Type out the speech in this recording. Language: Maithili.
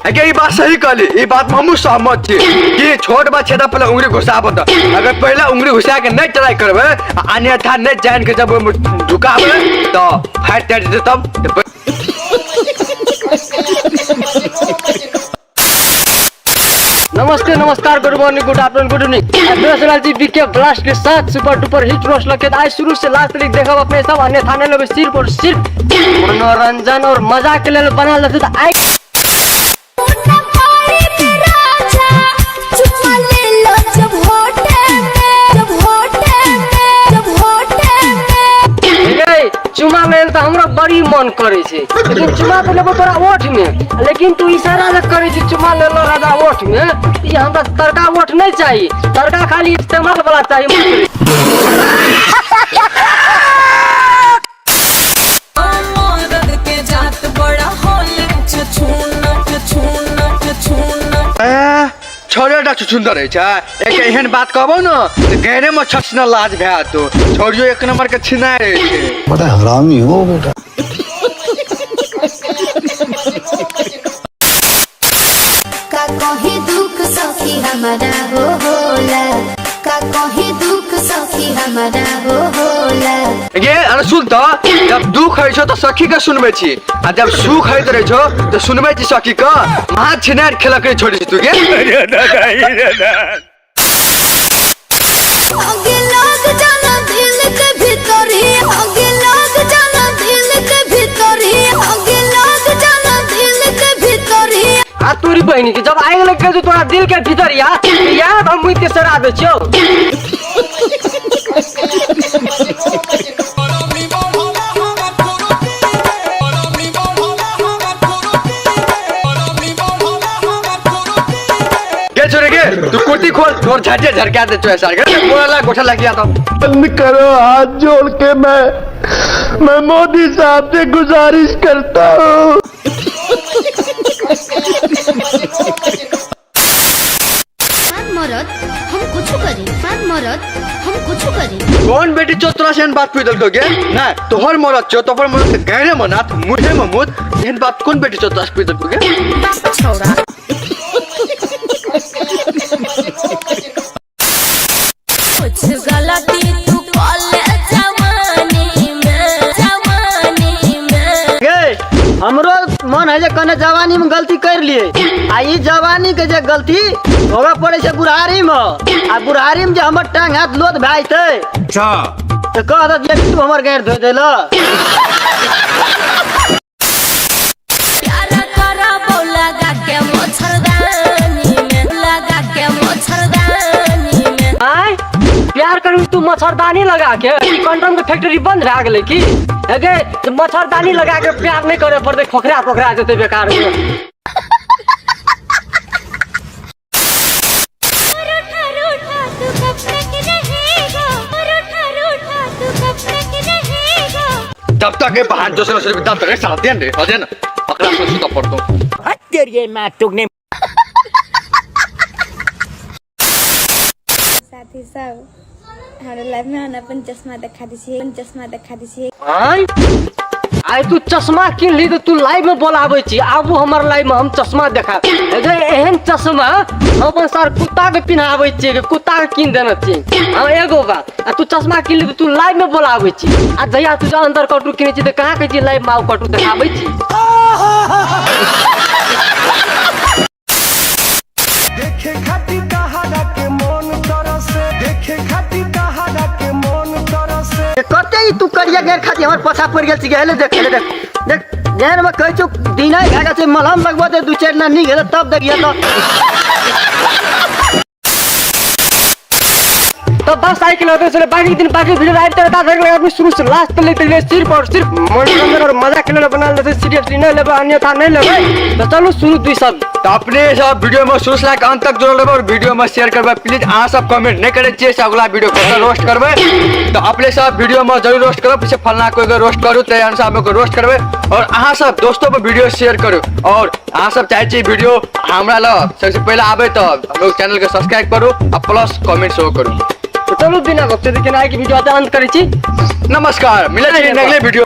अगे ई बात सही कहली, ई बात में हमहूँ सहमत छी कि छोट बा छेदा पहले उंगली घुसाबो त अगर पहले उंगली घुसा के नहीं ट्राई करबे आ अन्यथा नहीं जान के जब ओहिमे ढुकाबे त फाट टाट जेतै तब त नमस्ते नमस्कार, good morning, good afternoon, good evening. Lal ji BK blast के साथ सुपर डुपर हिट रोस्ट लगे आज शुरू से लास्ट तक देखब अपने सब, अन्यथा नहीं लेबै, सिर्फ और सिर्फ मनोरंजन और मजा के लेल बनल रहते। तो आइ चुमा लेल तऽ हमरा बड़ी मन करै छै, लेकिन चुमा तऽ लेबो तोरा ओठ में, लेकिन तू इशारा जे करै छी चुमा लेलो राजा ओठ में, ई हमरा तरका ओठ नहीं चाहिए, तरका खाली इस्तेमाल वाला चाहिए। मरद के जात बड़ा होले छछूना छछूना छछूना। छोड़ियोटा छुछुन्दर रहै छै, एक एहन बात कहबो न तऽ गैरे में छछना लाज भए तो छोड़ियो एक नंबर के छिनाय रहै छै। बड़ा हरामी हो बेटा। का कही दुख सखी हमारा हो होला, का कही दुख सखी हमारा हो होला। गे अरे सुन त, जब दुख होइ छौ त सखी के सुनबै छी आ जब सुख होइत रहै छौ त सुनबै छी सखी के। महा छिनार खेलक रे छोड़ी छी तू गे। आगे लग जाला दिल के भीतर ही, आगे लग जाला दिल के भीतर ही, आगे लग जाला दिल के भीतर ही। आ तोरी बहिनी के जब आग लग गेल तोरा दिल के भीतर या याद हम मुइते सरा दै छियौ। गे छोरे गे, तू कुर्ती खोल, तोर झटे झरका दे छौ ऐसा गे, बोला गोठा लग गया तो। बंद करो, हाथ जोड़ के मैं मोदी साहब से गुजारिश करता हूँ। मरद हम कुछ करी, मरद हम कुछ करी। कौन बेटी चो तोरा से एहन बात पूछ देलको गे? ना तोहर मरद चो, तोहर मरद के गहरे मनात मुहे में मुत, एहन बात कौन बेटी चो तोरा से पूछ देलको गे? छौड़ा। कुछ गलती तू कॉले जवानी में, जवानी में। गे हमरो मन है जे कने जवानी में गलती कर लिए, आ ई जवानी के जे गलती होबे पड़े छै बुढ़ारी में, आ बुढ़ारी में जे हमर टांग हाथ लोथ भए जेतै। अच्छा। तऽ कह दे जे तू हमर गैर धो देल। प्यार करबो लगा के मच्छरदानी में, लगा के मच्छरदानी में। आय प्यार करू तू मच्छरदानी लगा के, कंडम के फैक्ट्री बंद भए गेलै की? अगे मच्छरदानी लगा के प्यार नहीं करे पड़तै, खोखरा पोखरा जेतै बेकार में। रूठा रूठा तू कब तक रहेगा, रूठा रूठा तू कब तक रहेगा। तब तक ये बहान जो सुनो सुनो तब तक साथ then रे, then पकड़ा सुनो सुनो पड़तो। साथी सब हमरा लाइफ में हम अपन चश्मा देखा दै छियै, अपन चश्मा देखा दै छियै। आय आइ तू चश्मा किन ली तऽ तू लाइव में बोलाबै छी, आबू हमर लाइव में हम चश्मा देखा। जे एहन चश्मा हम अपन सार कुत्ता के पिन्हाबै छियै, कि कुत्ता के किन देने छियै। हाँ एगो बात, आ तू चश्मा किन ली तऽ तू लाइव में बोलाबै छी, आ जहिया तू अंदर कटू किनै छी तऽ कहाँ कहै छी लाइव में आउ कटू देखाबै छी। देखे खातिर तहरा के मन तरसे, देखे खातिर तहरा के मन तरसे। कते ई तू करिया गैर खातिर हमर पाछा पड़ गेल छी, हेले देख, हेले देख, देख गैर में कहै छौ दिनै भए गेल छै, मलहम लगबऽ दे दू चारि दिना नीक हेतै तब देखिए तऽ। तो बस आई के लगे चले बाकी दिन बाकी वीडियो आबि तऽ बता देख आदमी शुरू से लास्ट तक लेते रहिए, सिर्फ और सिर्फ मनोरंजन और मजा के लेल बनाल रहते, सीरियसली नहीं लेबै, अन्यथा नहीं लेबै। तो चलू शुरू दुई शब्द। तो अपने सब वीडियो में शुरू से लाके अंत तक जुड़ल रहबै और वीडियो में शेयर करबै प्लीज। अहाँ सब कमेंट नहीं करै छियै से अगला वीडियो कतऽ रोस्ट करबै, तो अपने सब वीडियो में जरूर रोस्ट करब, से फलना कोई के रोस्ट करू ताहि अनुसार हम ओकर रोस्ट करबै। और अहाँ सब दोस्तों पर वीडियो शेयर करू, और अहाँ सब चाहै छी वीडियो हमरा लग सबसे पहिले आबै तऽ हम लोग चैनल के सब्सक्राइब करू आ प्लस कमेंट सेहो करू। तो चलू बिना बकचोदी के आइ के वीडियो अंत करै छी। नमस्कार, मिलै छी अगले वीडियो।